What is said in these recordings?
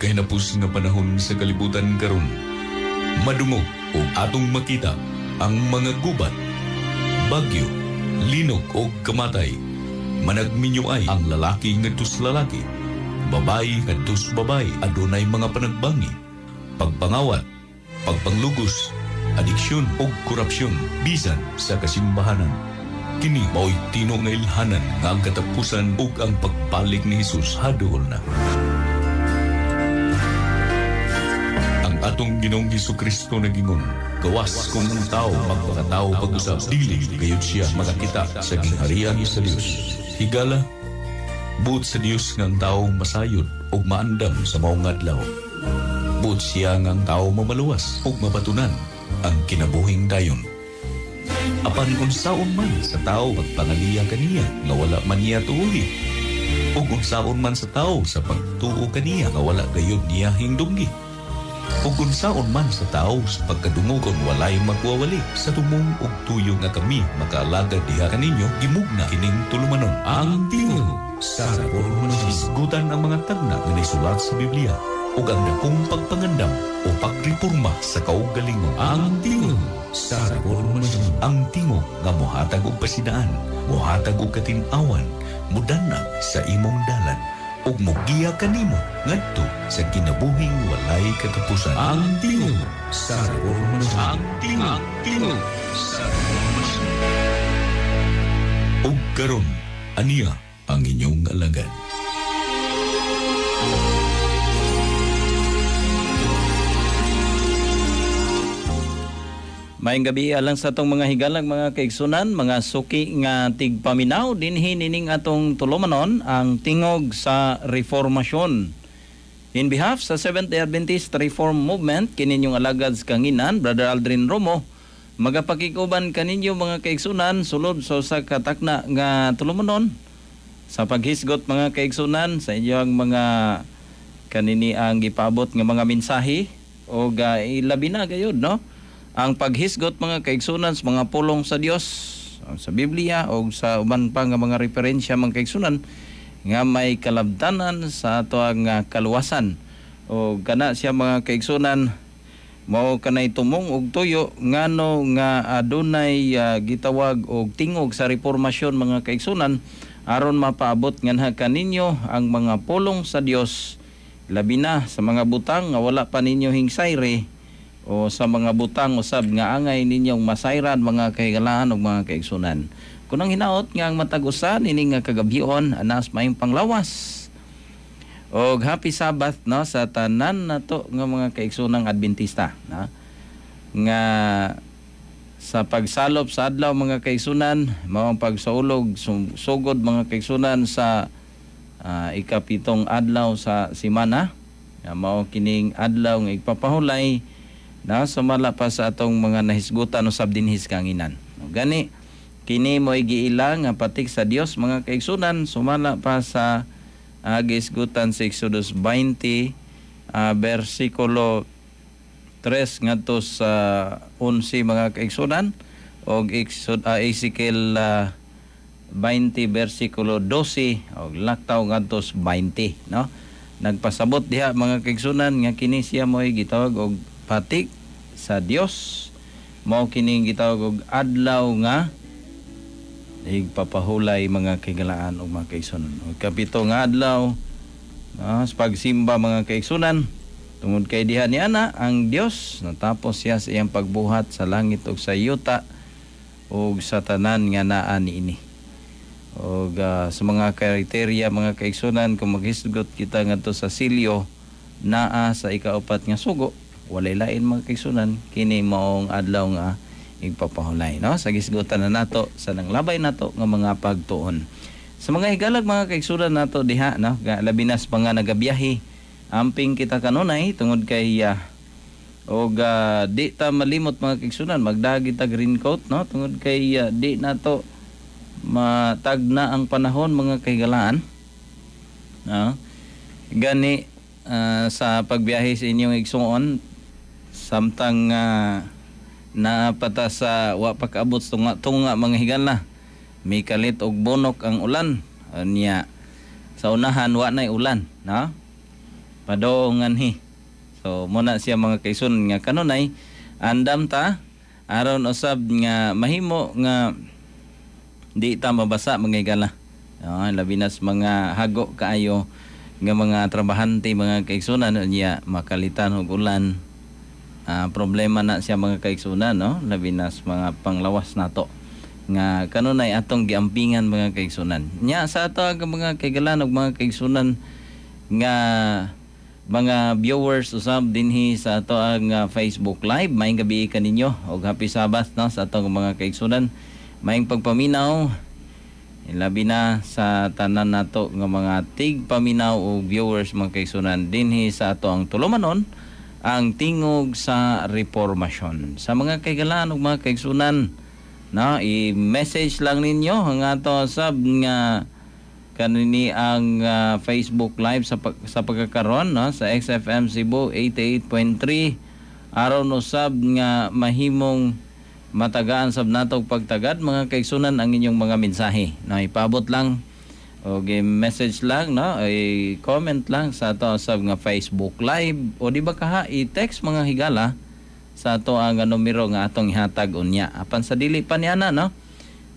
Nagkahinapos nga panahon sa kalibutan karon. Madungog o atong makita ang mga gubat, bagyo, linog o kamatay. Managminyo ay ang lalaki ngadto sa lalaki, babae ngadto sa babae, adunay mga panagbangi, pagpangawat, pagpanglugos, adiksyon o korupsyon bisan sa kasimbahanan. Kini mao'y tino nga ilhanan nga ang katapusan ug ang pagbalik ni Hesus haduol na. Ang atong Ginoong Hesukristo nagingon, gawas kung ang tao magpakatao pag-usab, dili gayud siya makakita sa gingharian sa Dios. Higala, buot sa Dios nga ang tao masayod ug maandam sa maong adlaw. Buot siya nga ang tao mamaluwas ug mabatunan ang kinabuhing dayon. Apan unsaon man sa tao pagpangaliya kaniya nga wala man niya tuuhi, ug unsaon man sa tao sa pagtuo kaniya nga wala gayud niya hingdunggi, ug unsaon man sa tao sa pagkadungog kon walay magwawali sa tumong ug tuyo nga kami makaalagad diha kaninyo, gimugna kining tulumanon. Ang Tingog sa Reformasyon. Hisgutan ang mga tagna nga nisulat sa Biblia ug ang dakong pagpangandam o pagreporma sa kaugalingon. Ang Tingog sa Reformasyon. Ang tingog nga mohatag og pasidaan, mohatag og katin-awan, mudanag sa imong dalan ug mogiya kanimo ngadto sa kinabuhing walay katapusan. Ang Tingog sa Reformasyon. Ang Tingog, Tingog sa Reformasyon. Ug karon, aniya ang inyong alagad. Maayong gabi alang sa atong mga higalang mga kaigsunan, mga suki nga tigpaminaw dinhi nining atong tulumanon ang Tingog sa Reformasyon. In behalf sa Seventh-day Adventist Reform Movement, kininyong alagad sa kanginan, Brother Aldrin Romo, magapakikuban kaninyo mga kaigsunan sulod sa usa ka takna nga tulumanon sa paghisgot mga kaigsunan sa inyong mga kanini ang gipaabot nga mga mensahe o ilabi na gayud, no? Ang paghisgot mga kaigsunan sa mga pulong sa Dios sa Biblia o sa uban pa nga mga referensya mga kaigsunan nga may kalabtanan sa atoang kaluwasan. O kana siya mga kaigsunan mao kanay tumong og tuyo ngano nga adunay gitawag og tingog sa reformasyon mga kaigsunan aron mapaabot nganha kaninyo ang mga pulong sa Dios, labi na sa mga butang nga wala pa ninyo hingsayre o sa mga butang usab nga angay ninyong masayran mga kahigalaan ug mga kaigsunan. Kunang hinaot nga ang matag usa nining nga kagabhion anas maayong panglawas og happy Sabbath, no, sa tanan nato nga mga kaigsunang Adventista, no? Nga sa pagsalop sa adlaw mga kaigsunan mao ang pagsaulog sugod mga kaigsunan sa ikapitong adlaw sa semana, mao kining adlaw nga igpapahulay na sumala pa sa atong mga nahisgutan usab dinhi sa kanginan. Gani kini mo'y giila nga patik sa Dios mga kaigsunan sumala pa sa gisgutan sa Exodus 20 versikulo 3 ngadto sa 11 mga kaigsunan og Ezekiel 20 versikulo 12 og laktaw ngadto sa 20, no? Nagpasabot diha mga kaigsunan nga kini siya mo'y gitawag og patik sa Dios, mao kining gitawag og adlaw nga igpapahulay mga kahigalaan ug mga kaigsunan. Og kapito nga adlaw sa pagsimba mga kaigsunan, tungod kay diha ni ana ang Dios natapos siya sa iyang pagbuhat sa langit ug sa yuta ug sa tanan nga naa niini. Og sa mga kriteria mga kaigsunan, kung maghisgot kita ngadto sa silyo naa sa ikaupat nga sugo, walay lain mga kaigsunan, kini maong adlaw nga igpapahulay, no? Sa gisgutan na nato sa nanglabay nato nga mga pagtuon. Sa mga higalag mga kaigsunan nato diha, no, labi na sa mga nagabiyahe, amping kita kanunay tungod kay og di ta malimot mga kaigsunan, magdagi ta raincoat, no, tungod kay di nato matagna ang panahon mga kahigalaan, no? Gani sa pagbiyahe sa inyong igsuon samtang naapata sa wa pa kaabot tunga tunga mga higala, may kalit og bonok ang ulan. Unya sa unahan wa nay ulan, no? Padoong anhi. So muna siya, mga kaigsunan, nga kanunay andam ta aron usab nga mahimo nga di ta mabasa, mga higala. Labi na sa mga hago kaayo nga mga trabahante, mga kaigsunan, niya makalitan og ulan. Problema na siya, mga kaigsunan, no, labi na sa mga panglawas nato nga kanunay atong giampingan, mga kaigsunan. Nya sa ato ang mga kaigalan og mga kaigsunan nga mga viewers usab dinhi sa ato ang Facebook Live, maayong gabi kaninyo og happy Sabbath, no, sa atong mga kaigsunan. Maayong pagpaminaw, labi na sa tanan nato nga mga tigpaminaw o viewers, mga kaigsunan, dinhi sa ato ang tulumanon, ang Tingog sa Reformasyon. Sa mga kaigalan ug mga kaigsunan, no, i-message lang ninyo ang ato sab nga kanini ang Facebook Live sa pagkakaron, no, sa XFM Cebu 88.3 aron usab nga mahimong matagaan sab nato og pagtagad, mga kaigsunan, ang inyong mga mensahe, no. Ipaabot lang o message lang, no, i comment lang sa ato sab nga Facebook Live o di ba kaha i-text, mga higala, sa ato ang numero nga atong ihatag unya. Apan sa dili pa niya na, no,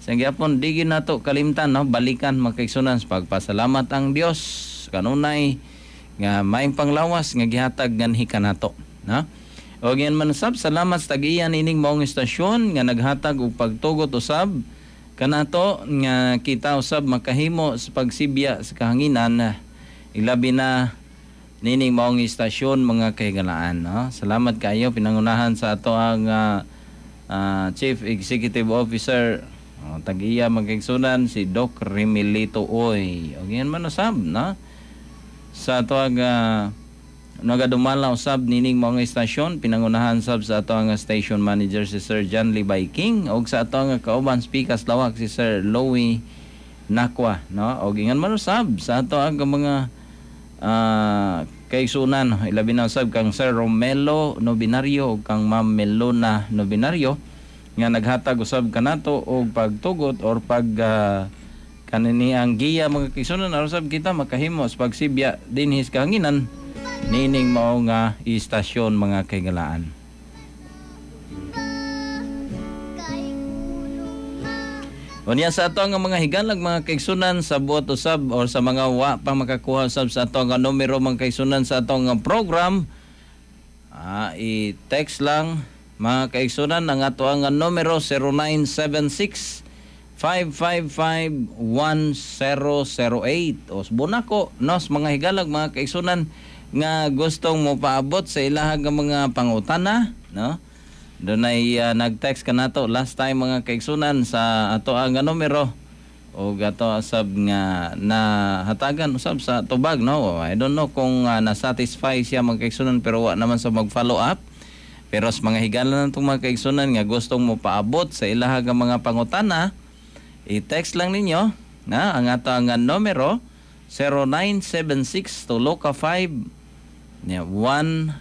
sa gyapon di gyud nato kalimtan, no, balikan, mga kaigsunan, sa pagpasalamat ang Dios kanunay nga maayong panglawas nga gihatag nganhi kanato, no. O yan man sab, salamat sa tag-iya nining maong istasyon nga naghatag og pagtugot usab kanato nga kita usab makahimo sa pagsibya sa kahanginan, ilabi na nining maong istasyon, mga kahigalaan, no. Salamat kayo, pinangunahan sa ato ang Chief Executive Officer, oh, tag-iya, mga kaigsunan, si Doc Remilito Oy. O yan man usab, no, sa ato ang nagadumala usab nining mga istasyon, pinangunahan sab sa ato ang station manager si Sir John Libay King ug sa ato ang kauban speakers lawak si Sir Louie Nakwa, no. Og ingan man usab sa ato ang mga kaigsunan, ilabi na usab kang Sir Romelo Nobinario ug kang Ma'am Melona Nobinario nga naghatag usab kanato og pagtugot or pag kanini ang giya, mga kaigsunan, aron usab kita makahimo sa pagsibya dinhi sa kahanginan nining mao nga istasyon, mga kahigalaan. Unya sa ato ang mga higalag, mga kaigsunan, sa buot usab or sa mga wa pa makakuha usab sa ato ang numero, mga kaigsunan, sa ato ang program, i-text lang, mga kaigsunan, ang ato ang numero 0976 555 1008. O bunako, no, sa mga higalag, mga kaigsunan, nga gustong mo paabot sa ilahang nga mga pangutana, no. Dunay nag-text ka nato last time, mga kaigsunan, sa ato ang numero o ato usab nga nahatagan usab sa tubag, no. I don't know kung na-satisfy siya, mga kaigsunan, pero wa naman sa mag-follow up. Pero sa mga higala natong mga kaigsunan nga gustong mo paabot sa ilahang nga mga pangutana, i-text lang ninyo na ang ato ang numero 0976 tulo ka 5 niya 100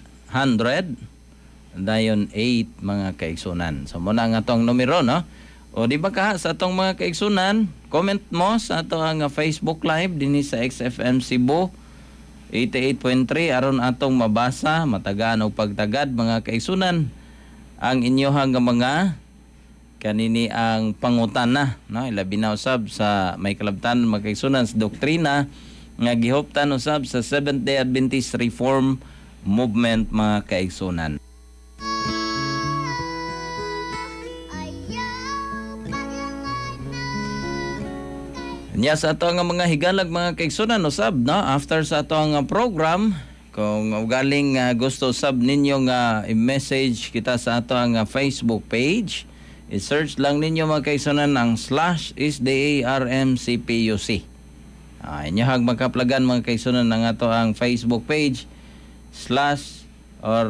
dayon 8, mga kaigsunan. So muna ang atong numero, no. O di ba ka sa atong mga kaigsunan, comment mo sa ato ang Facebook Live dinhi sa XFM Cebu 88.3 aron atong mabasa, matagaan og pagtagad, mga kaigsunan, ang inyohang nga mga kanini ang pangutana, no, ilabi na usab sa may kalabtan, mga kaigsunan, sa doktrina nga gihuptan usab sa Seventh Day Adventist Reform Movement, mga kaigsunan. Nya sa ato nga mga higalag, mga kaigsunan, usab, no, after sa ato ang program, kung galing gusto usab ninyo nga i-message kita sa ato ang Facebook page, i-search lang ninyo, mga kaigsunan, ang /SDARMCPUC. Inyo hag makaplagan, mga kaigsunan, ang ato ang Facebook page slash or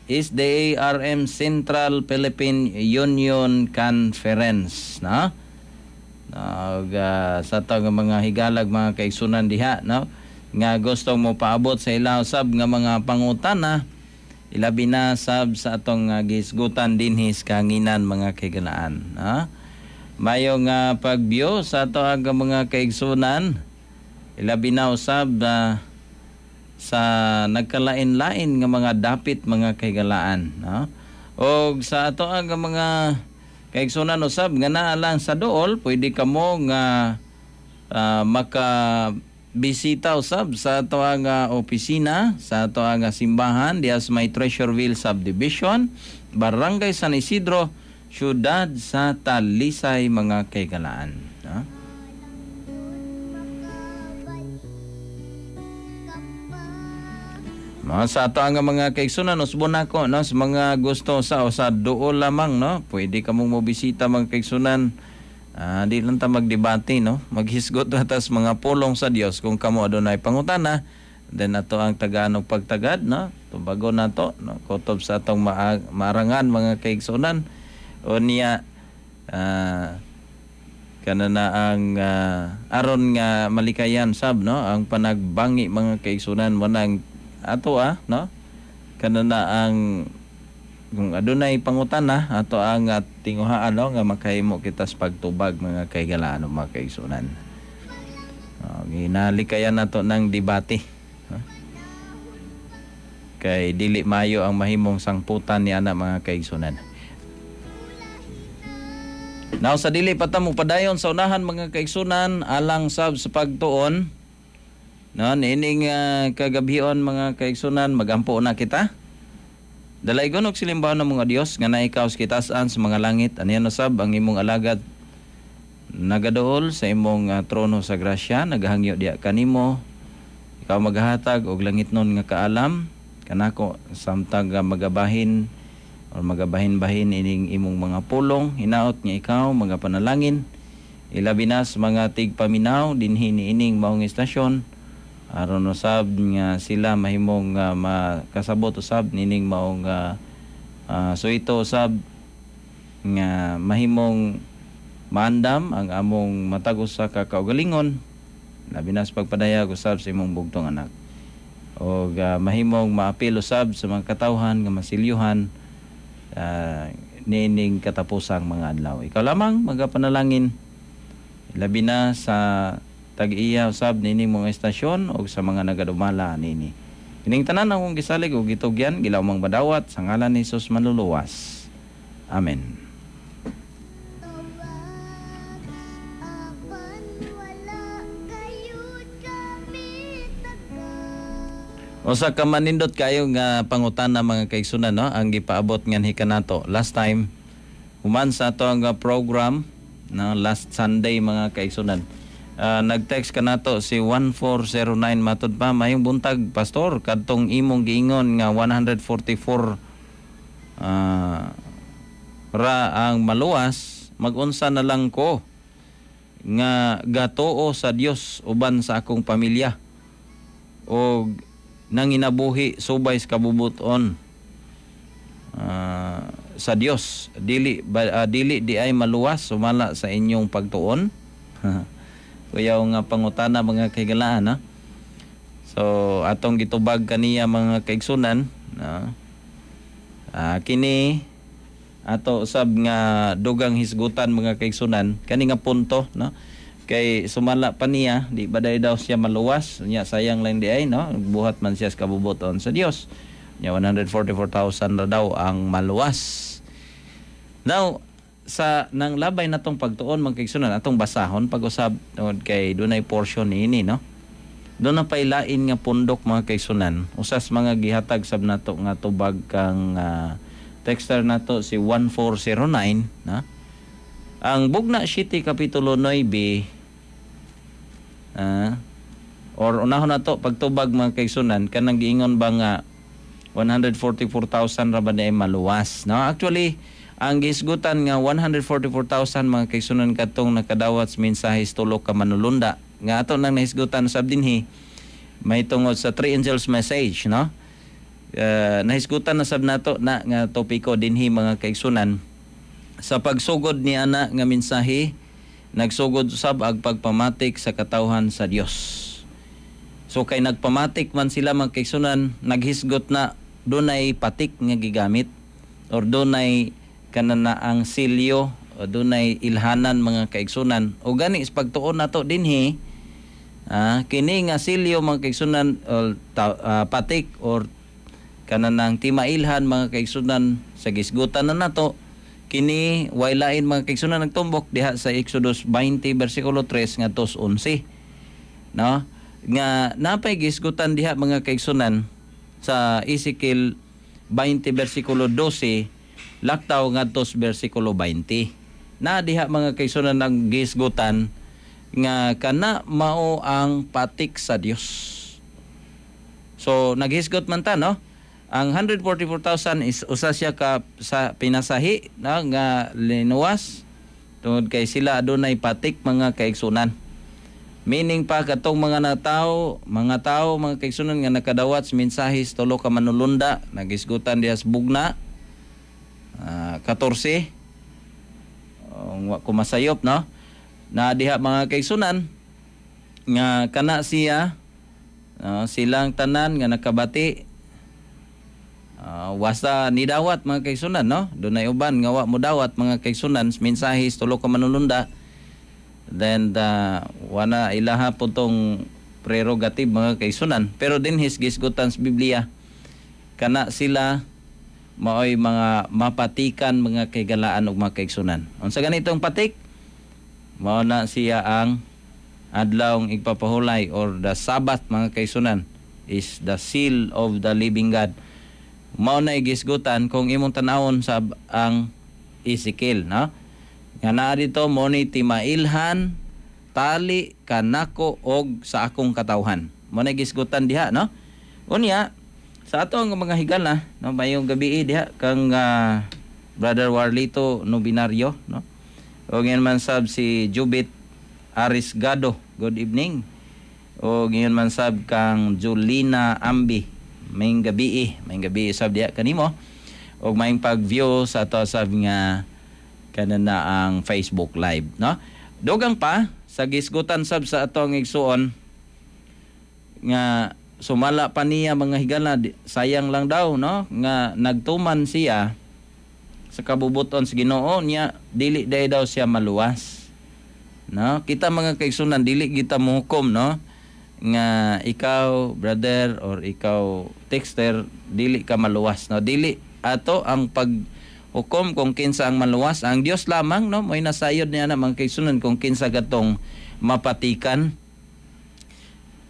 SDARM Central Philippine Union Conference, no? Ug sa ato nga mga higalag, mga kaigsunan diha, no, nga gusto mo paabot sa ila usab nga mga pangutana, ilabi na sab sa atong gisgutan dinhi sa kahanginan, mga kahigalaan, no? Mayo nga pag-view sa ato ang mga kaigsunan, ilabi na usab Sa nagkalain-lain nga mga dapit, mga kahigalaan, no? Og sa ato ang mga kaigsunan usab nga naa lang sa dool, pwede kamo nga maka bisita usab sa ato ang opisina sa ato ang simbahan diha sa may Treasureville Subdivision, Barangay San Isidro, siyudad sa Talisay, mga kahigalaan, no? No, sa ato ang mga kaigsunan, usbon nako, no, sa mga gusto sa o sa duol lamang, no, pwede kamong mobisita, mga kaigsunan. Di lang ta magdebate, no, maghisgot na tas mga pulong sa Dios. Kung kamo adunay pangutana, then ato ang tagaan og pagtagad, no, tubagon nato, no, kutob sa atong maarangan, mga kaigsunan. O niya kana na ang aron nga malikayan sab, no, ang panagbangi, mga kaigsunan, mo nang ato no, kana na ang kung adunay pangutana, ato ang tinguhaan, no, nga makahimo kita sa pagtubag, mga kahigalaan o mga kaigsunan. Ginalikayan nato ng debate, no? Kay dili mayo ang mahimong sangputan ni ana, mga kaigsunan. Now sa dili pa ta mo padayon sa unahan, mga kaigsunan, alang sab sa pagtuon, no, niining kagabhion, mga kaigsunan, magampo na kita. Dalaygon og silimbahon ng mga Dios nga naikaw sa kitasan sa mga langit, aniya usab ang imong alagad nagaduol sa imong trono sa grasya, nagahangyo diya kanimo. Ikaw maghatag og langitnon nga kaalam kanako samtang magabahin or magabahin-bahin ining imong mga pulong. Hinaot nga ikaw mga panalangin, ilabi na sa mga tigpaminaw dinhi niining maong istasyon, aron usab nga sila mahimong makasabot usab nining maong suito usab nga mahimong maandam ang among matag usa ka kaugalingon, labi na sa pagpadayag usab sa imong bugtong anak, og mahimong maapil usab sa mga katawhan nga masilyuhan niining katapusang mga adlaw. Ikaw lamang magapanalangin, labi na sa tag-iya usab nining mga estasyon og sa mga nagadumala nini. Kining tanan akong gisalig og gitugyan gilawmang badawat sa ngalan ni Hesus manluluwas. Amen. Usa ka manindot kayo nga pangutana, mga kaigsunan, no, ang gipaabot nganhi kanato last time human sa ato ang program, no, last Sunday, mga kaigsunan. Nag-text kanato si 1409, matud pa, "Mayong buntag, pastor. Kadtong imong giingon nga 144 ra ang maluwas, magunsa na lang ko nga gatoo sa Dios uban sa akong pamilya og nanginabuhi subay sa kabubuton sa Dios, dili ba, dili di ay maluwas sumala sa inyong pagtuon?" Kuyaw nga pangutana, mga kahigalaan, ha? So atong gitubag kaniya, mga kaigsunan, no? Kini ato sab nga dugang hisgutan, mga kaigsunan, kani nga punto, no, kay sumala pa niya, di ba daw siya maluwas nya? Sayang lang di ay, no, buhat man siya sa kabubuton sa Dios nya, 144,000 ra daw ang maluwas. Now sa nang labay natong pagtuon, mga kaigsunan, atong basahon pag-usab tungod kay dunay portion niini, no. Doon na pailain nga pundok, mga kaigsunan, usas mga gihatag sab nato nga tubag kang texter nato si 1409, na ang Bugna City Kapitulo 9, or unahon nato pagtubag, mga kaigsunan, kanang giingon ba nga 144,000 ra ba na maluwas, no? Actually, ang gisgutan nga 144,000, mga kaigsunan, katong nakadawat sa mensahe sa tulo ka manulunda nga ato nang nahisgutan sab dinhi may tungod sa Three Angels Message, no? Nahisgutan na sab nato na nga topiko dinhi, mga kaigsunan. Sa pagsugod ni ana nga mensahe, nagsugod sab ang pagpamatik sa katawhan sa Dios. So kay nagpamatik man sila, mga kaigsunan, naghisgot na dunay patik nga gigamit or dunay kanana ang silyo o dunay ilhanan, mga kaigsunan. O gani sa pagtuon nato dinhi, Kini nga silyo mga kaigsunan patik or kananang timailhan mga kaigsunan sa gisgutan na nato, kini way lain mga kaigsunan nagtumbok diha sa Exodus 20 versikulo 3 ngadto 11, no? Nga napay gisgutan diha mga kaigsunan sa Ezekiel 20 versikulo 12 laktaw ngadto versikulo 20. Na diha mga kaigsunan ang gisgutan nga kana mao ang patik sa Dios. So naghisgot man ta, no? Ang 144,000 is usa siya ka sa pinasahi, no, nga linuwas tungod kay sila adunay patik mga kaigsunan. Meaning pa katong mga natao, mga tao mga kaigsunan nga nakadawat sa mensahe sa tulo ka manulunda, nagisgutan diha sa bugna 14, wa ko masayop, no? Na diha mga kaigsunan nga kana siya, silang tanan nga nakabati, wasa nidawat mga kaigsunan, no? Dunay uban nga wa modawat mga kaigsunan sa mensahe sa tulo ka manulunda. Then wana ilaha po tong prerogative mga kaigsunan, pero dinhis gisgutan sa Biblia kana sila maoy mga mapatikan mga kaigalaan ug mga kaigsunan. Unsa ganitong patik? Mao na siya ang adlawng igpapahulay or the Sabbath mga kaigsunan is the seal of the living God. Mao na igisgutan kung imong tan-awon sa ang Ezekiel, no? Nga naa dito mo ni timailhan tali kanako og sa akong katawhan. Mo na gisgutan diha, no? Unya sa ato ang mga higala, no, mayong gabi diha kang Brother Warlito Nobinario, no? O ngayon man sab si Jubit Arisgado, good evening. O ngayon man sab kang Julina Ambi, mayong gabi sab diha kanimo. Og mayong pag-view sa ato sab nga kana na ang Facebook Live, no? Dugang pa sa gisgutan sab sa atong igsuon nga sumala pa niya mga higala, sayang lang daw, no, nga nagtuman siya sa kabubuton sa Ginoo niya, dili day daw siya maluwas, no? Kita mga kaigsunan, dili kita mohukom, no, nga ikaw brother or ikaw texter dili ka maluwas, no? Dili ato ang pag hukom kung kinsa ang maluwas, ang Dios lamang, no, may nasayod niya na mga kaigsunan kung kinsa katong mapatikan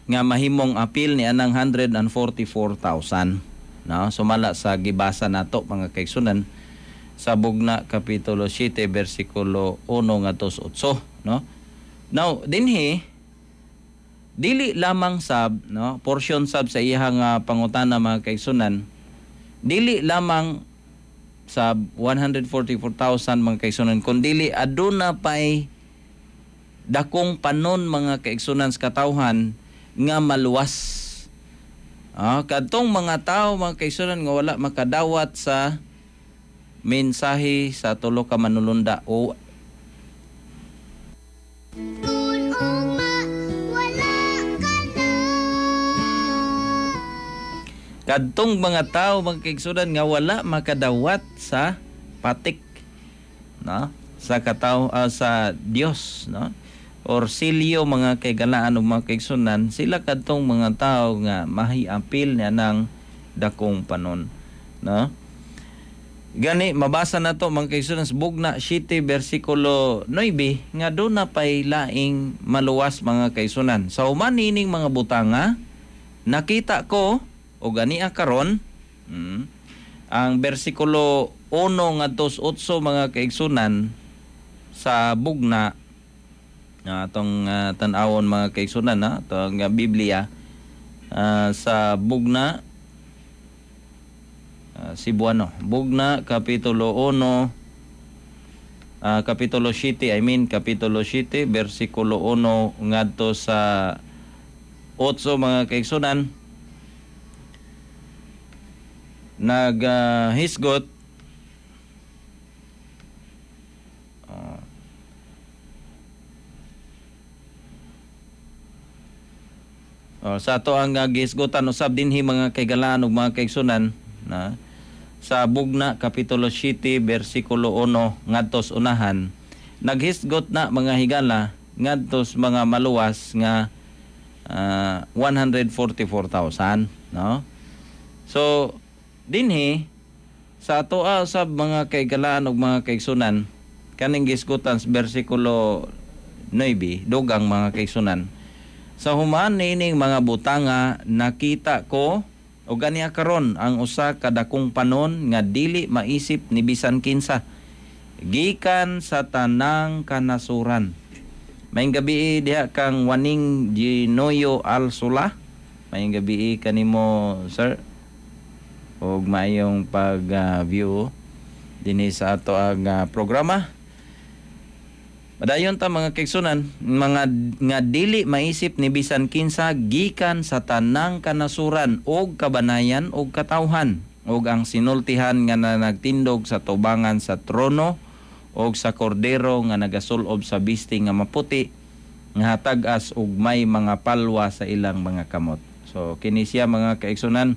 nga mahimong apil ni anang 144,000, no? Sumala sa gibasa nato mga kaigsunan sa Bugna kapitulo 7 bersikulo 1 ngadto 8, no? Now dinhi dili lamang sab, no, portion sab sa iha nga pangutana mga kaigsunan, dili lamang sa 144,000 mga kaigsunan, kundili aduna pay dakong panon mga kaigsunan sa katawhan nga maluwas. Kadtong mga tawo mga kaigsunan nga wala makadawat sa mensahe sa tulo ka manulunda o kadtong mga tao mga kaigsunan nga wala makadawat sa patik, no, sa kataw sa Dios, no, or silyo mga kaigalaan ug mga kaigsunan, sila kadtong mga tao nga mahiapil niya ng dakong panon, no? Gani mabasa nato mga kaigsunan sa Bugna 7 versikulo 9 nga do na pay laing maluwas mga kaigsunan. Sa human niining mga butanga nakita ko o gania karon, ang bersikulo 1 ngadto 8 mga kaigsunan sa Bugna, atong tan-awon mga kaigsunan, na atong Biblia, sa Bugna, Cebuano, Bugna kapitulo 1, kapitulo 7, I mean kapitulo 7 bersikulo 1 ngadto sa 8 mga kaigsunan, naghisgot sa ato ang gisgutan usab dinhi mga kaigalaan ug mga kaigsunan, na sa Bugna kapitulo 7 bersikulo 1 ngadto sa unahan, naghisgot na mga higala ngadto sa mga maluwas nga 144,000, no? So dinhi sa atoa sa mga kaigalaan ug mga kaigsunan, kaning gisgutan sa bersikulo 9, dugang, mga kaigsunan, sa human niining mga butanga nakita ko og ganiha karon ang usa ka dakong panon nga dili maisip ni bisan kinsa, gikan sa tanang kanasuran. Maayong gabii diha kang Waning Ginoyo Alsula. Maayong gabii kanimo, sir. Ug maayong pag view dinhi sa ato ang programa. Padayon ta, mga kaigsunan, mga nga dili maisip ni bisan kinsa, gikan sa tanang kanasuran og kabanayan og katawhan, ug ang sinultihan nga na nagtindog sa tubangan sa trono og sa kordero nga nagasulob sa bisti nga maputi nga hatag-as og may mga palwa sa ilang mga kamot. So kini siya, mga kaigsunan,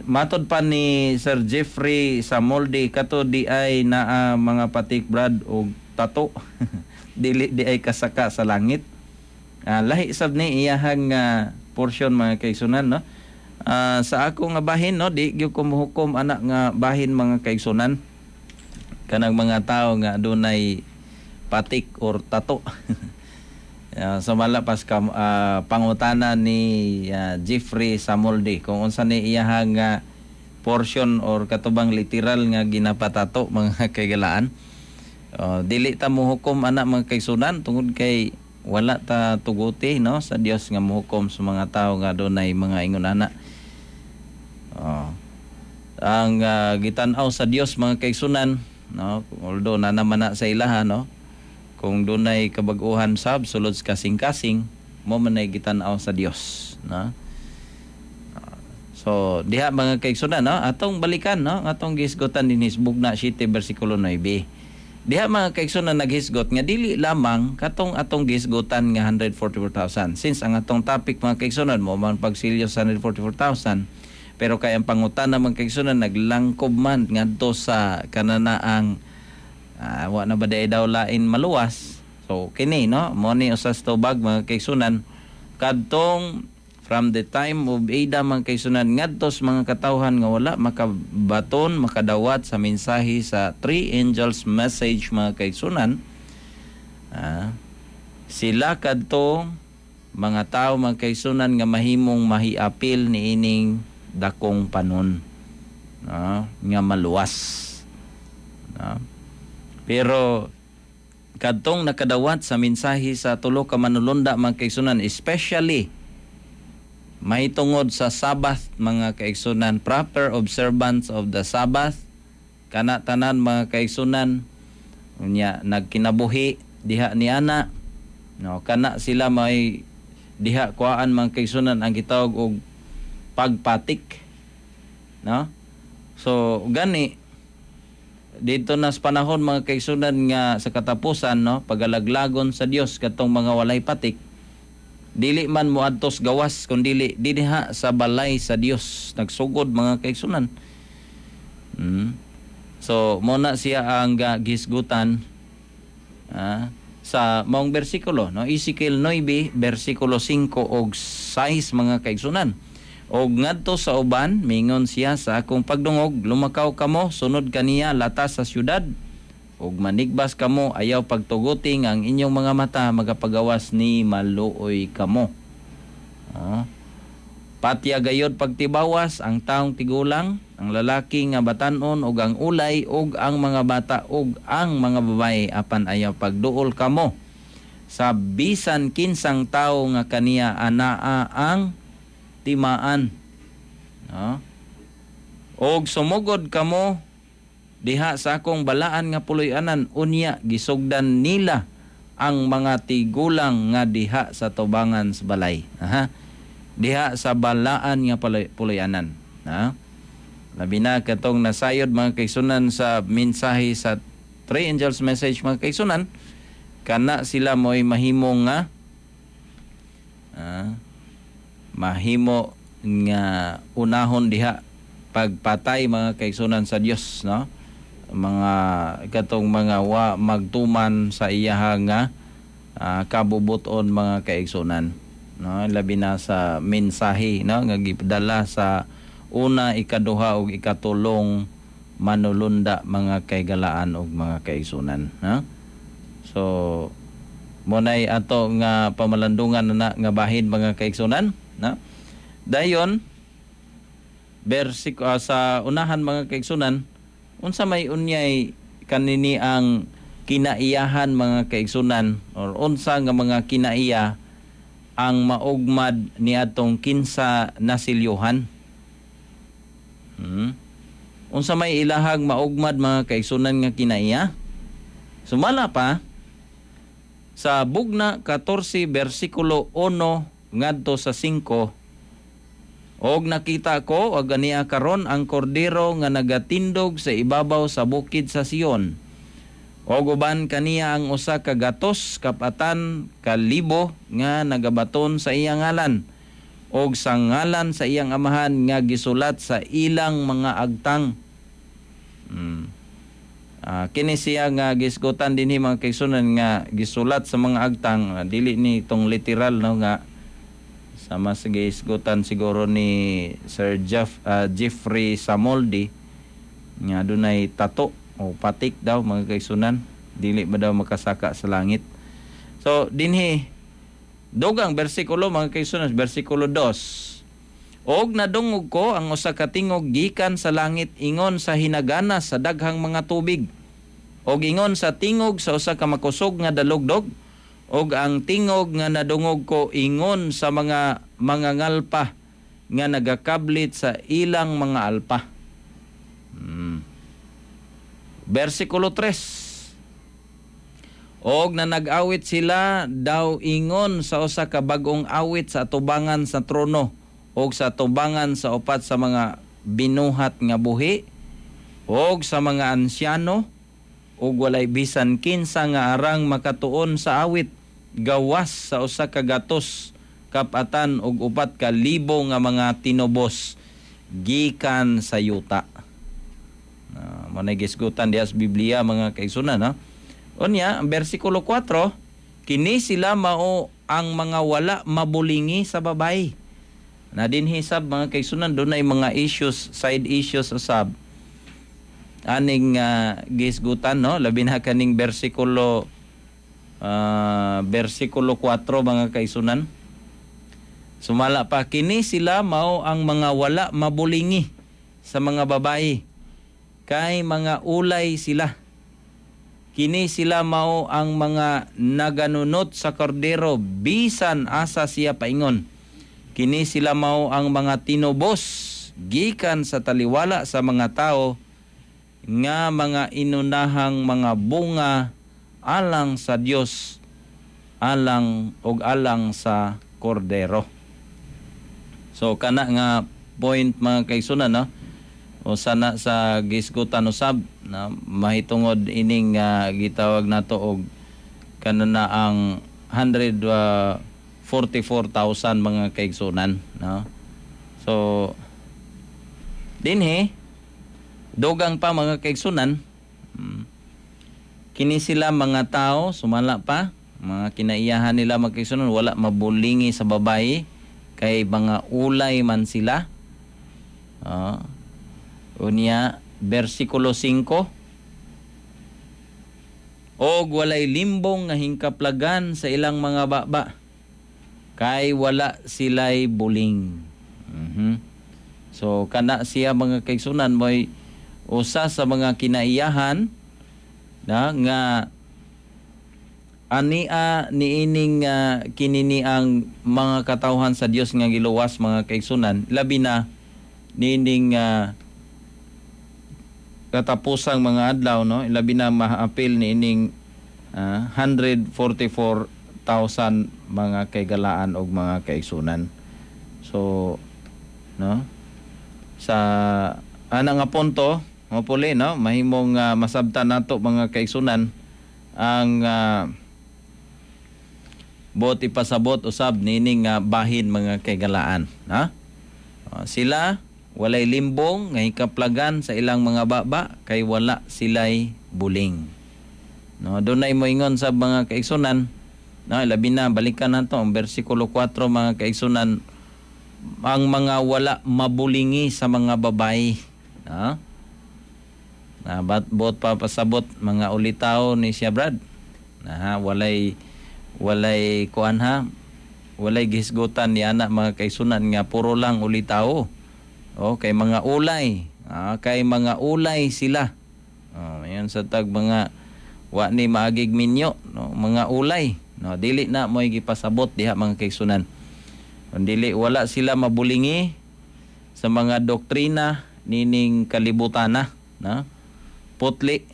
matod pa ni Sir Jeffrey Samoldi, kato di ay naa mga patik, brad, og tato, dili di ay kasaka sa langit. Lahi sab ni iyahang portion, mga kaigsunan, no? Sa ako nga bahin, no, di gyud ko mohukom ana nga bahin, mga kaigsunan, kanang mga tao nga adunay patik or tato. Sumala pas ka pangutana ni Jeffrey Samolde kung unsa ni iyahang nga portion or katubang literal nga ginapatato, mga kaigalaan. Dili ta mohukom ana, mga kaigsunan, tungod kay wala ta tuguti, no, sa Dios nga mohukom sa mga tao nga adunay mga ingon ana. Ang gitan-aw sa Dios, mga kaigsunan, no, although na naman na sa ilaha, no, kung dunay kabag-uhan sab sulod sa kasing-kasing mo man ay gitan-aw sa Dios, no? So diha, mga kaigsunan, no, atong balikan, no, atong gisgutan dinhi sa Bugna 7 bersikulo 9. Diha, mga kaigsunan, naghisgot nga dili lamang katong atong gisgutan nga 144,000, since ang atong topic, mga kaigsunan, mo man pagsilyo sa 144,000, pero kay ang pangutana, mga kaigsunan, naglangkob man ngadto sa kananaang wa na ba day daw lain maluwas. So kini, no, mo ni usas tubag, mga kaigsunan, kadtong from the time of Adam, mga kaigsunan, ngadto sa mga katawhan nga wala makabaton, makadawat sa mensahe sa three angels message, mga kaigsunan, sila kadto mga tao, mga kaigsunan, nga mahimong mahiapil niining dakong panon, no, nga maluwas, no? Pero kadtong nakadawat sa mensahe sa tulo ka manulunda, mga kaigsunan, especially mahitungod sa Sabbath, mga kaigsunan, proper observance of the Sabbath, kana tanan, mga kaigsunan, unya nagkinabuhi diha ni ana, no, kana sila may diha kuhaan, mga kaigsunan, ang gitawag og pagpatik, no? So gani dito na sa panahon, mga kaigsunan, nga sa katapusan, no, pagalaglagon sa Dios katong mga walay patik, dili man moadtos gawas kun dili dinha sa balay sa Dios nagsugod, mga kaigsunan. So mo na siya ang gisgutan sa maong bersikulo, no, Ezekiel 9 bersikulo 5 og 6, mga kaigsunan. Og ngadto sa uban, mingon siya sa akong pagdungog, "Lumakaw kamo sunod kaniya latas sa syudad ug manigbas kamo, ayaw pagtuguti ang inyong mga mata magapagawas ni maluoy kamo." Oh. Patya gayod pagtibawas ang taong tigulang, ang lalaki nga batanon ug ang ulay ug ang mga bata ug ang mga babae, apan ayaw pagduol kamo sa bisan kinsang tawo nga kaniya anaa ang timaan. No? Og sumugod kamo diha sa akong balaan nga puloy-anan. Unya gisugdan nila ang mga tigulang nga diha sa tubangan sa balay. Aha. Diha sa balaan nga puloy-anan. Ha? Labi na katong nasayod, mga kaigsunan, sa mensahe sa Three Angels Message, mga kaigsunan, kana sila mo'y mahimo nga mahimo nga unahon diha pagpatay, mga kaigsunan, sa Dios, no, mga katong mga wa magtuman sa iyaha nga kabubuton, mga kaigsunan, no? Labi na sa mensahe, no, nga gipadala sa una, ikaduha ug ikatulong manulunda, mga kaigalaan ug mga kaigsunan, no? So mo nay ato nga pamalandungan na nga bahin, mga kaigsunan, no? Dayon sa unahan, mga kaigsunan, unsa may unyay kanini ang kinaiyahan, mga kaigsunan, or unsa nga mga kinaiya ang maugmad niadtong 15 nasilyuhan? Unsa may ilahag maugmad, mga kaigsunan, nga kinaiya? Sumala pa sa Bugna 14 bersikulo 1 ngadto sa 5: "Og nakita ko og ania karon ang kordero nga nagatindog sa ibabaw sa bukid sa Sion. Og uban kaniya ang 104,000 nga nagabaton sa iyang ngalan og sa ngalan sa iyang Amahan nga gisulat sa ilang mga agtang." Kini siya nga gisgutan dinhi, mga kaigsunan, nga gisulat sa mga agtang, dili ni itong literal, no, nga sama sa gisgutan siguro ni Sir Jeffrey Samoldi nga dunay tato o patik daw, mga kaigsunan, dili ba daw makasaka sa langit. So dinhi dugang bersikulo, mga kaigsunan, bersikulo 2: "Og nadungog ko ang usa ka tingog gikan sa langit ingon sa hinagana sa daghang mga tubig og ingon sa tingog sa usa ka makusog nga dalugdog, og ang tingog nga nadungog ko ingon sa mga mangangalpa nga nagakablit sa ilang mga alpa." Versikulo 3: "Og na nag-awit sila daw ingon sa usa ka bag-ong awit sa atubangan sa trono og sa atubangan sa upat sa mga binuhat nga buhi og sa mga ansyano, ug walay bisan kinsa nga arang makatuon sa awit gawas sa 104,000 nga mga tinubos gikan sa yuta." Mo na gisgutan diha sa Biblia, mga kaigsunan, ha? Unya, ang bersikulo 4: "Kini sila mao ang mga wala mabulingi sa babayi." Na dinhi sab, mga kaigsunan, dunay mga issues, side issues usab aning gisgutan, no, labi na kaning bersikulo 4, mga kaigsunan. Sumala pa, "Kini sila mao ang mga wala mabulingi sa mga babayi kay mga ulay sila. Kini sila mao ang mga naganunot sa kordero bisan asa siya paingon. Kini sila mao ang mga tinubos gikan sa taliwala sa mga tao nga mga inunahang mga bunga alang sa Dios alang og alang sa kordero." So kana nga point, mga kaigsunan, no, o sana sa gisgutan usab na mahitungod ining gitawag nato og kanana ang 144,000, mga kaigsunan, no? So dinhi dugang pa, mga kaigsunan, kini sila mga tao, sumala pa mga kinaiyahan nila, mga kaigsunan, wala mabulingi sa babae kay mga ulay man sila. Unya, bersikulo 5: "Og walay limbong nga hingkaplagan sa ilang mga baba kay wala sila'y buling." So kana siya, mga kaigsunan, mo'y usa sa mga kinaiyahan na nga ania niining kinini ang mga katawhan sa Dios nga giluwas, mga kaigsunan, labi na niining katapusang mga adlaw, no, labi na maapil niining 144,000, mga kaigalaan og mga kaigsunan. So no, sa ana nga punto mapuli, no, mahimong masabtan nato, mga kaigsunan, ang buot ipasabot usab niining bahin, mga kaigalaan, ha? Sila walay limbong nga hikaplagan sa ilang mga baba kay wala sila'y buling. No, dunay moingon sa mga kaigsunan No, labi na balikan nato ang bersikulo 4, mga kaigsunan, ang mga wala mabulingi sa mga babae, no? Na bat bot pa pasabot mga ulitaw ni siya, Brad. Na walay walay kuan ha, walay gihisgutan ni ana, mga kaigsunan, nga puro lang ulitaw. O kay mga ulay, kay mga ulay sila. Oh, ayan sa tag mga wa ni maagig minyo, no, mga ulay, no, dili na mo'y gipasabot diha, mga kaigsunan. Kung dili, wala sila mabulingi sa mga doktrina nining kalibutan na, no? Putli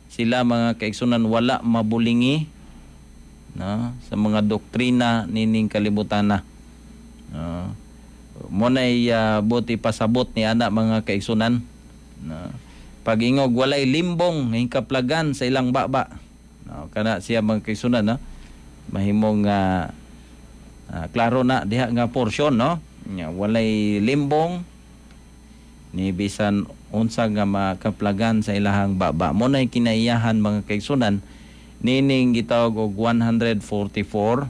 sila, mga kaigsunan, wala mabulingi, no, sa mga doktrina nining kalibutan na. No? Mo nay buti pasabot ni ana, mga kaigsunan, no? Pag-ingog walay limbong ng kaplagan sa ilang baba. No, kana siya, mga kaigsunan, no? Mahimong klaro na diha nga porsyon, no? Nya, walay limbong ni bisan unsa nga makaplagan sa ilahang baba. Mo nay kinaiyahan, mga kaigsunan, nining gitawag og 144,000.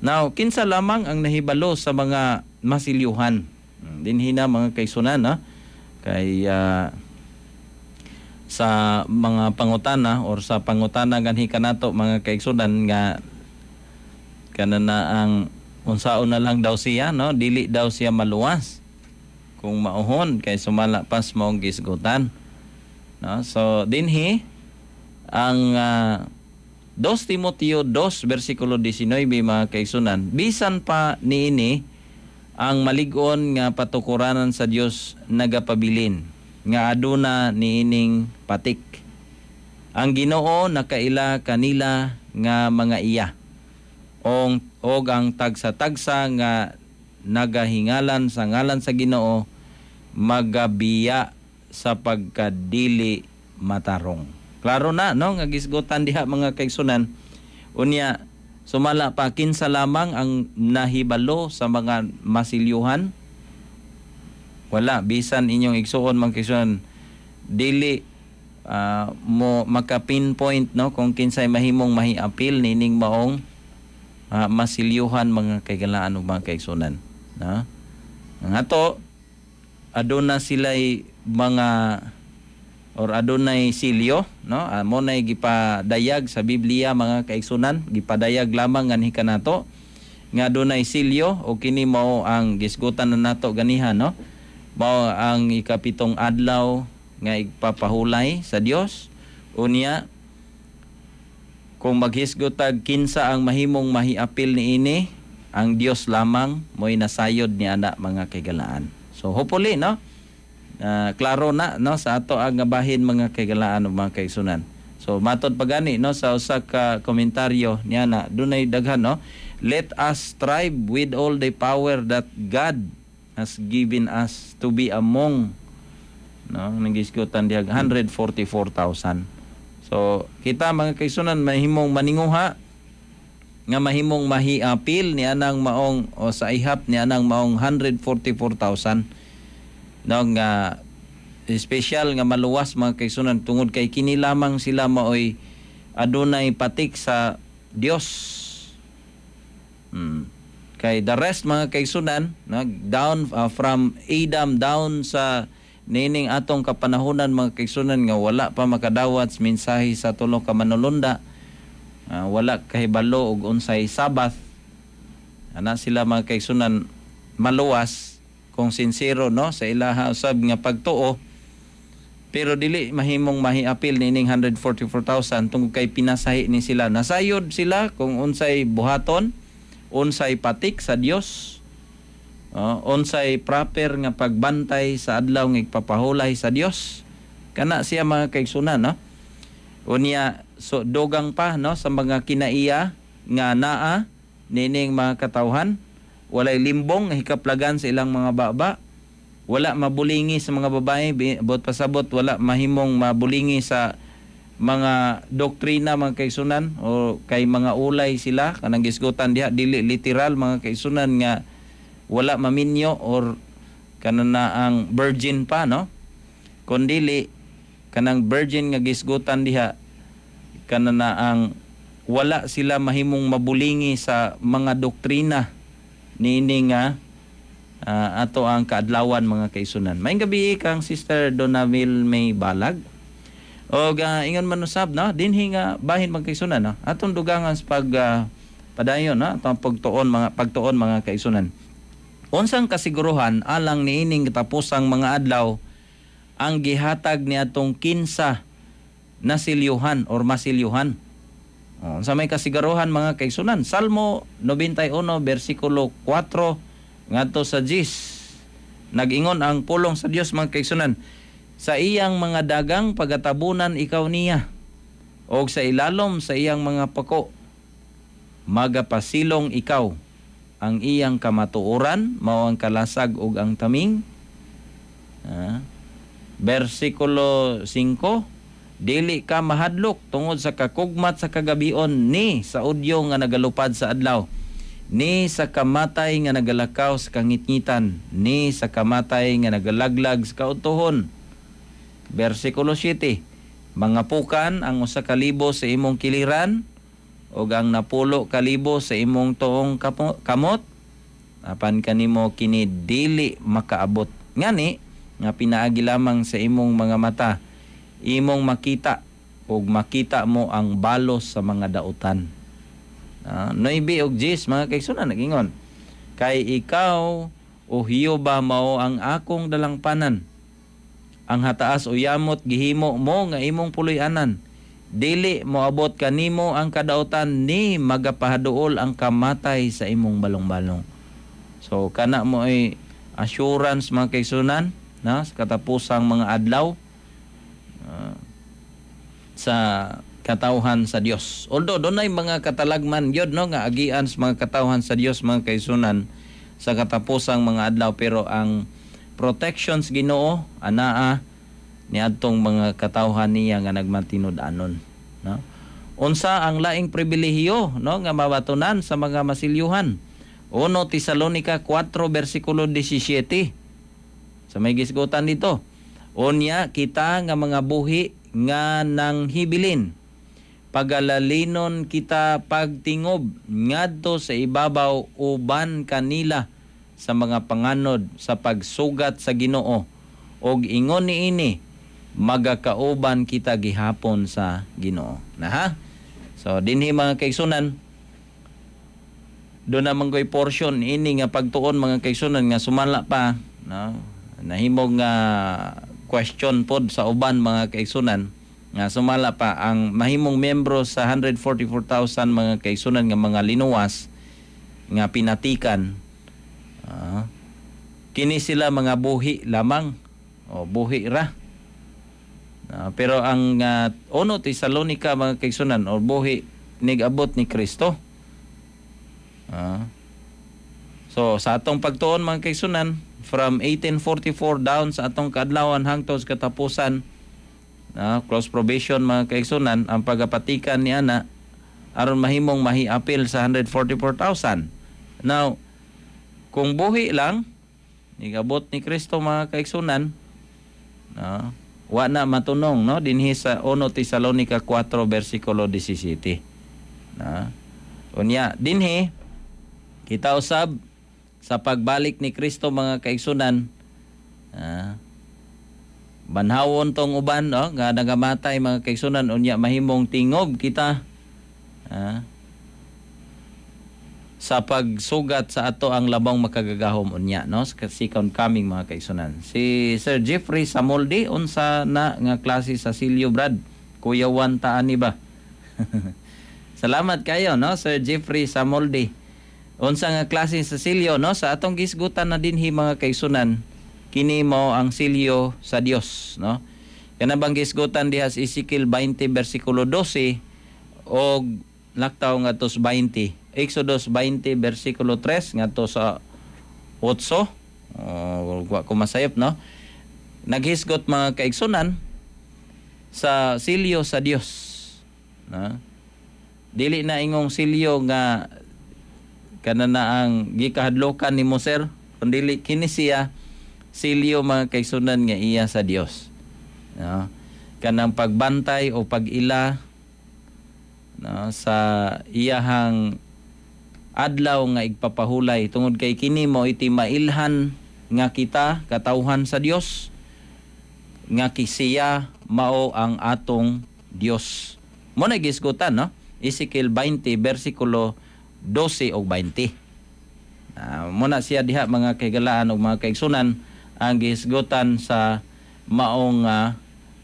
Now, kinsa lamang ang nahibalo sa mga masilyuhan? Dinhi na, mga kaigsunan, no? Kay sa mga pangutana or sa pangutana ganhi kanato, mga kaigsunan, nga kana na ang unsaon na lang daw siya, no, dili daw siya maluwas kung mauhon kay sumala pas maong gisgutan, no? So dinhi ang 2 Timoteo 2 versikulo 19, mga kaigsunan, bisan pa niini ang malig-on nga patukuranan sa Dios nagapabilin nga aduna niining patik. Ang Ginoo nakaila kanila nga mga iya. Ong og ang tagsa-tagsa nga nagahingalan sa ngalan sa Ginoo magabiya sa pagkadili matarong. Klaro na, no, nga gisgutan diha, mga kaigsunan. Unya sumala pa, kinsa lamang ang nahibalo sa mga masilyuhan? Wala bisan inyong igsuon, mga kaigsunan, dili mo maka-pinpoint, no, kung kinsay mahimong mahiapil nining maong masilyuhan, mga kaigalaan ug mga kaigsunan, no? Ang ato aduna sila'y mga or adunay silyo, no? Mo nay gipadayag sa Biblia, mga kaigsunan, gipadayag lamang nganhi kanato nga adunay silyo o kini mao ang gisgutan na nato ganiha, no, mao ang ikapitong adlaw nga igpapahulay sa Dios. Unya kung maghisgot tag kinsa ang mahimong mahiapil niini, ang Dios lamang mo'y nasayod ni ana, mga kaigalaan. So hopefully, no, klaro na, no, sa ato ang bahin, mga kaigalaan ug mga kaigsunan. So matod pa gani, no, sa usa ka komentaryo niya na dunay daghan, no, let us strive with all the power that God has given us to be among, no, nagisgutan diha 144,000. So kita, mga kaigsunan, mahimong maninguha nga mahimong mahiapil ni anang maong o sa ihap ni anang maong 144,000, no, nga espesyal nga maluwas, mga kaigsunan, tungod kay kini lamang sila maoy adunay patik sa Dios. Kay the rest, mga kaigsunan, no, down from Adam down sa nining atong kapanahonan, mga kaigsunan, nga wala pa makadawat sa mensahe sa tulo ka manulunda, wala kahibalo og unsay Sabbath, ana sila, mga kaigsunan, maluwas kung sincero, no, sa ilaha usab nga pagtuo, pero dili mahimong mahiapil nining 144,000 tungod kay pinasahi ni sila, nasayod sila kung unsay buhaton, unsay patik sa Dios, unsay proper nga pagbantay sa adlaw nga igpapahulay sa Dios. Kana siya, mga kaigsunan, no? Unya so dugang pa, no, sa mga kinaiya nga naa nining mga katawhan, walay limbong nga hikaplagan sa ilang mga baba, wala mabulingi sa mga babae, bot pasabot wala mahimong mabulingi sa mga doktrina, mga kaigsunan, o kay mga ulay sila. Kanang gisgutan diha dili literal, mga kaigsunan, nga wala maminyo or kanang na ang virgin pa, no, kundili kanang virgin nga gisgutan diha kana na ang wala sila mahimong mabulingi sa mga doktrina niini nga ato ang kaadlawan, mga kaigsunan. Maayong gabi kang Sister Donaville May Balag. O ingon man usab, no, dinhi nga bahin, mga kaigsunan, no, atong dugangan sa pag padayon, no, atong pagtuon, mga kaigsunan. Unsang kasiguruhan alang niining katapusang mga adlaw ang gihatag ni atong 15 nasilyuhan or masilyuhan? O, unsa may kasiguruhan, mga kaigsunan? Salmo 91 bersikulo 4 ngadto sa 10. Nag-ingon ang pulong sa Dios, mga kaigsunan: "Sa iyang mga dagang pagatabunan ikaw niya, og sa ilalom sa iyang mga pako magapasilong ikaw. Ang iyang kamatuoran mao ang kalasag ug ang taming." Bersikulo 5: "Dili ka mahadlok tungod sa kakugmat sa kagabion, ni sa udyo nga nagalupad sa adlaw, ni sa kamatay nga nagalakaw sa kangitngitan, ni sa kamatay nga nagalaglag sa kautuhon." Bersikulo 7: "Mangapukan ang 1,000 sa imong kiliran ug ang 10,000 sa imong tuong kamot, apan kanimo kini dili makaabot. Ngani nga pinaagi lamang sa imong mga mata imong makita ug makita mo ang balos sa mga dautan." 9 ug 10, mga kaigsunan, nagingon: "Kay ikaw, O Jehova, mao ang akong dalangpanan. Ang hataas o yamot gihimo mo nga imong puloy-anan. Dili moabot kanimo ang kadautan, ni magapahaduol ang kamatay sa imong balong-balong." So kana mo ay assurance, mga kaigsunan, na sa katapusang mga adlaw sa katawhan sa Dios. Although dunay mga katalagman gyud, no, nga agian sa mga katawhan sa Dios, mga kaigsunan, sa katapusang mga adlaw, pero ang protections Ginoo anaa niadtong mga katawhan niya nga nagmatinud-anon, no? Unsa ang laing pribilehiyo, no, nga mabatunan sa mga masilyuhan? 1 Tesalonica 4 bersikulo 17. Sa may gisgutan dito: "Unya kita nga mga buhi nga nang hibilin, pagalalinon kita pagtingob ngadto sa ibabaw uban kanila sa mga panganod sa pagsugat sa Ginoo, og ingon niini magakauban kita gihapon sa Ginoo." Na ha? So dinhi, mga kaigsunan, do na man portion ini nga pagtuon, mga kaigsunan, nga sumala pa, no, nahimog nga question pod sa uban, mga kaigsunan, nga sumala pa ang mahimong miyembro sa 144,000, mga kaigsunan, nga mga linuwas nga pinatikan. Kini sila mga buhi lamang o buhi ra. Pero ang 1 Tesalonica, mga kaigsunan, o buhi nigabot ni Kristo. So sa atong pagtuon, mga kaigsunan, from 1844 down sa atong kaadlawan hangtod sa katapusan, close probation, mga kaigsunan, ang pagapatikan ni ana aron mahimong mahiapil sa 144,000. Now, kung buhi lang nigabot ni Kristo, mga kaigsunan, no, wa na matunong, no, dinhi sa 1 Tesalonica 4 bersikulo 17, no? Unya dinhi kita usab sa pagbalik ni Kristo, mga kaigsunan, banhawon tong uban, no, nga nagamatay, mga kaigsunan. Unya mahimong tingob kita sa pagsugat sa ato ang labong makagagahom unya, no, sa second coming, mga kaigsunan. Si Sir Jeffrey Samoldi: "Unsa na nga klase sa silyo, Brad? Kuyawan ta ani ba?" Salamat kayo, no, Sir Jeffrey Samoldi. Unsa nga klase sa silyo, no? Sa atong gisgutan na dinhi, mga kaigsunan, kini mo ang silyo sa Dios, no? Kana bang gisgutan diha sa Ezekiel 20 bersikulo 12 og laktaw ngadto sa 20. Exodus 20 bersikulo 3 ngadto sa 8. Oh, wa ko masayop, no? Naghisgot, mga kaigsunan, sa silyo sa Dios. No? Dili na ingong silyo nga kana na ang gikahadlokan nimo, sir, kundi kini siya silyo, mga kaigsunan, nga iya sa Dios. No? Kanang pagbantay o pag-ila. no, sa iyahang adlaw nga igpapahulay, tungod kay kini mo iti mailhan nga kita katawhan sa Dios, nga kisiya mao ang atong Dios. Mo na gisgutan, no? Ezekiel 20 bersikulo 12 ug 20. Muna siya diha mga kaigalaan ug mga kaigsunan ang gisgutan sa maong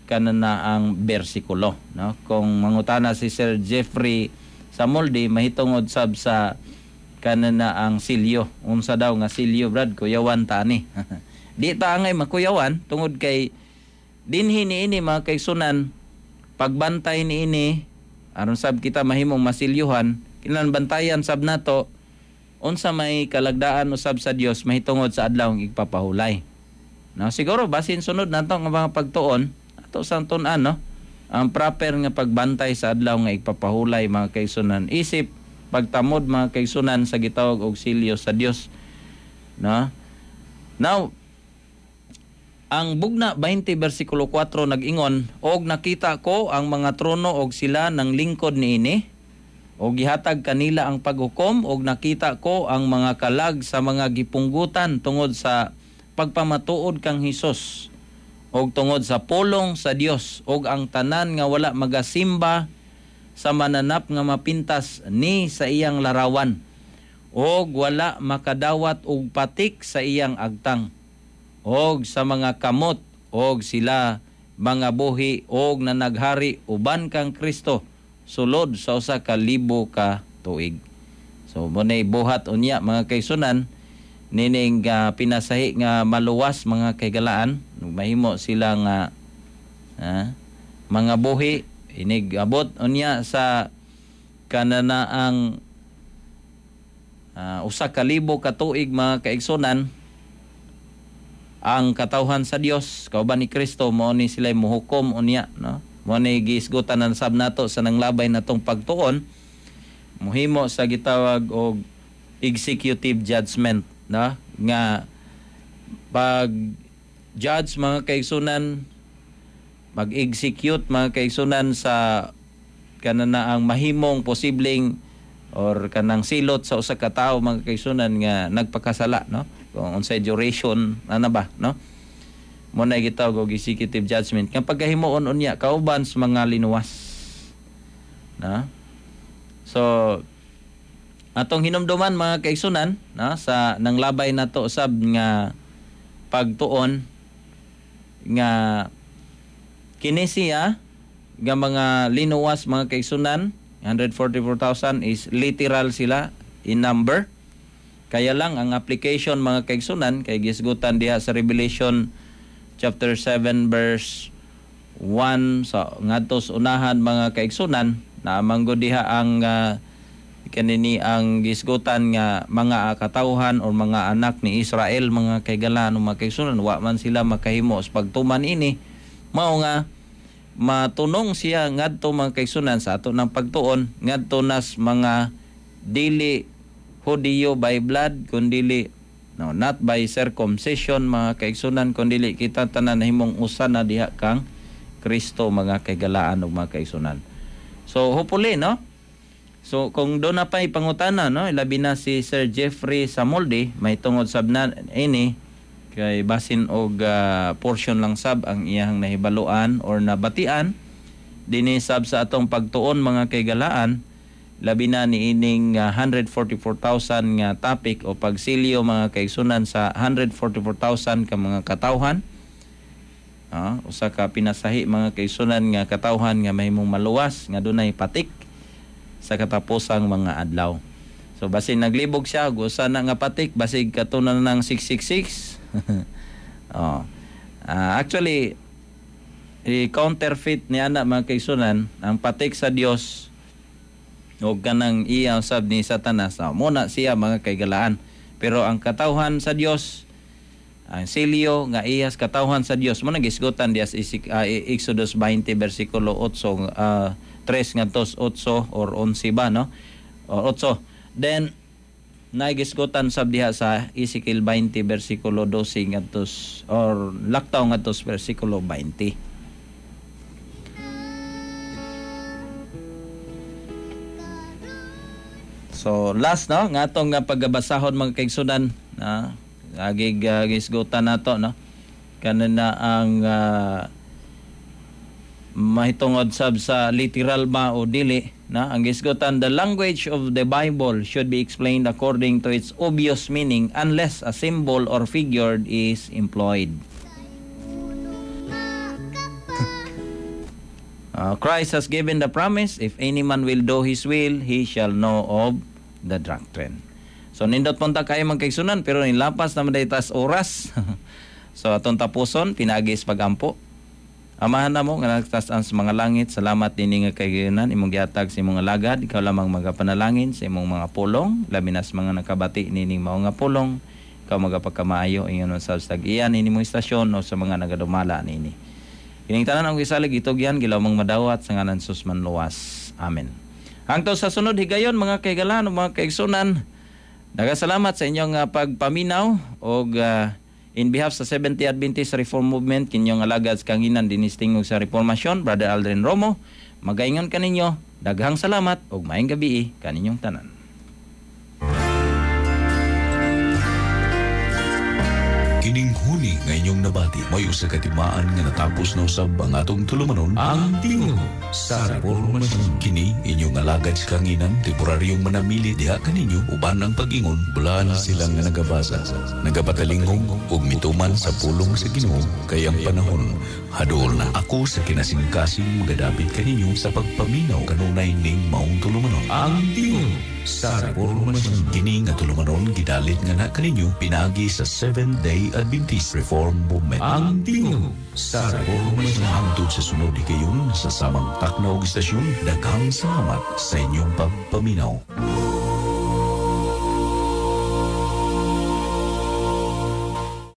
kanana ang bersikulo, no? Kung mangutana si Sir Jeffrey Samoldi, mahitungod sab sa kanana ang silyo. Unsa daw nga silyo, brad? Kuyawan ta ni. Di ta angay makuyawan tungod kay dinhi niini mga kaigsunan, pagbantay niini aron sab kita mahimong masilyuhan, kinahanglan bantayan sab nato unsa may kalagdaan usab sa Dios mahitungod sa adlaw ng igpapahulay. No, siguro basin sunod nato nga mga pagtuon ato sang tun-an, no, ang proper nga pagbantay sa adlaw nga igpapahulay mga kaigsunan, isip pagtamod mga kaigsunan sa gitawag og silyo sa Dios, no? Now, ang Bugna 20 bersikulo 4 nag-ingon, "Og nakita ko ang mga trono og sila nang lingkod niini, og gihatag kanila ang paghukom, og nakita ko ang mga kalag sa mga gipunggutan tungod sa pagpamatuod kang Hesus og tungod sa pulong sa Dios, og ang tanan nga wala magasimba sa mananap nga mapintas ni sa iyang larawan og wala makadawat og patik sa iyang agtang og sa mga kamot, og sila mga buhi og nanaghari uban kang Kristo sulod sa 1,000 ka tuig." So mo nay buhat unya mga kaigsunan nining pinasahi nga maluwas mga kaigalaan, mahimo sila nga mga buhi inig abot unya sa kananaang 1,000 ka tuig mga kaigsunan. Ang katawhan sa Dios kauban ni Kristo mao ni sila muhukom unya, no? Mao ni giisgutan na sab nato sa nanglabay natong pagtuon, muhimo sa gitawag og executive judgment, no? Nga pag judge mga kaigsunan, mag-execute mga kaigsunan sa kananaang mahimong posibleng or kanang silot sa usa ka tawo mga kaigsunan nga nagpakasala, no? Kung unsay duration ana ba, no? Mo na gitawag og executive judgment nga pagkahimuon unya kauban sa mga linuwas, no? So atong hinumduman mga kaigsunan, no, sa nanglabay nato sab nga pagtuon nga kini siya nga mga linuwas mga kaigsunan, 144,000 is literal sila in number. Kaya lang ang application mga kaigsunan kay gisgutan diha sa Revelation chapter 7 verse 1 sa ngadto sa unahan mga kaigsunan, naamanggo diha ang kanini ang gisgutan nga mga katawhan or mga anak ni Israel mga kaigalan o mga kaigsunan, wa man sila makahimo sa pagtuman ini. Mao nga matunong siya ngadto mga kaigsunan sa ato ng pagtuon ngadto nas mga dili Hudiyo by blood, kundili no, not by circumcision mga kaigsunan, kundili kita tanan nahimong usa na diha kang Kristo mga kaigalaan ug mga kaigsunan. So hopefully, no, so kung do na pa ipangutana, no, labi na si Sir Jeffrey Samoldi may tungod sab na ini kay basin og portion lang sab ang iyang nahibaluan or nabatian dinhi sab sa atong pagtuon mga kaigalaan, labi na niining 144,000 nga topic o pagsilyo mga kaigsunan sa 144,000 ka mga katawhan. Usa ka pinasahi mga kaigsunan nga katawhan nga mahimong maluwas nga dunay patik sa katapusang mga adlaw. So basin naglibog siya og usa na nga patik, basig katunan ng 666. Oh. Actually i-counterfeit ni ana mga kaigsunan ang patik sa Dios o kanang iya usab ni Satanas. Muna siya mga kaigalaan. Pero ang katawhan sa Dios, ang silyo nga iyas katawhan sa Dios, mo nagisgutan diya sa Exodus 20 bersikulo 8, 3 ngadto 8 or 11 ba, no? Or 8. Then nagisgutan sab diha sa Ezekiel 20 bersikulo 12 ngadto or laktaw ngadto bersikulo 20. So last, no, nga atong nga pagabasahon, mga kaigsunan, na agig gisgutan nato, no, kanina ang mahitungod sab sa literal ba o dili na. Ang gisgutan, the language of the Bible should be explained according to its obvious meaning unless a symbol or figure is employed. Christ has given the promise, if any man will do His will, he shall know of the doctrine. So nindot punta kayo, mga kaigsunan, pero nilapas naman day tas oras. So atong tapuson pinaagi sa pagampo. Amahan namo nga nagtaas sa mga langit, salamat dinhi nga kagayunan imong gihatag sa imong alagad. Ikaw lamang magapanalangin sa imong mga pulong, labi na sa mga nakabati nining mao nga pulong. Ikaw magapagkamaayo ingon sa tag-iyan ini mong istasyon o sa mga nagadumala nini. Kining tanan ang gisalig itugyan gilawmang madawat sa ngalan Sus manluwas. Amen. Hangtod sa sunod higayon, mga kaigalan, mga kaigsunan. Nagasalamat sa inyong pagpaminaw og in behalf sa Seventh Adventist Reform Movement, kinyong alagad sa kanginan dinis Tingog sa Reformasyon, Brother Aldrin Romo, magaingon kaninyo, daghang salamat ug maayong gabi kaninyong tanan. Kining huni nga inyong nabati, may usa ka timaan nga natapos na usab ang atong tulumanon, ang Tingog sa Reformasyon. Kini inyong alagad sa kanginan, temporaryong manamili diha kaninyo uban ang pag-ingon, bulan sila nga nagabasa, nagapatalingog ug mituman sa pulong sa Ginoo kay ang panahon hadol na. Ako sa kinasingkasing magadapit kaninyo sa pagpaminaw kanunay ning maong tulumanon, ang Tingog sa Reformasyon. Kini nga tulumanon gidalit nga na kaninyo pinaagi sa Seventh Day Adventist Reform Movement. Ang Tingog sa Reformasyon. Hangtod sa sunod higayon sa samang takna og istasyon, daghang salamat sa inyong pagpaminaw.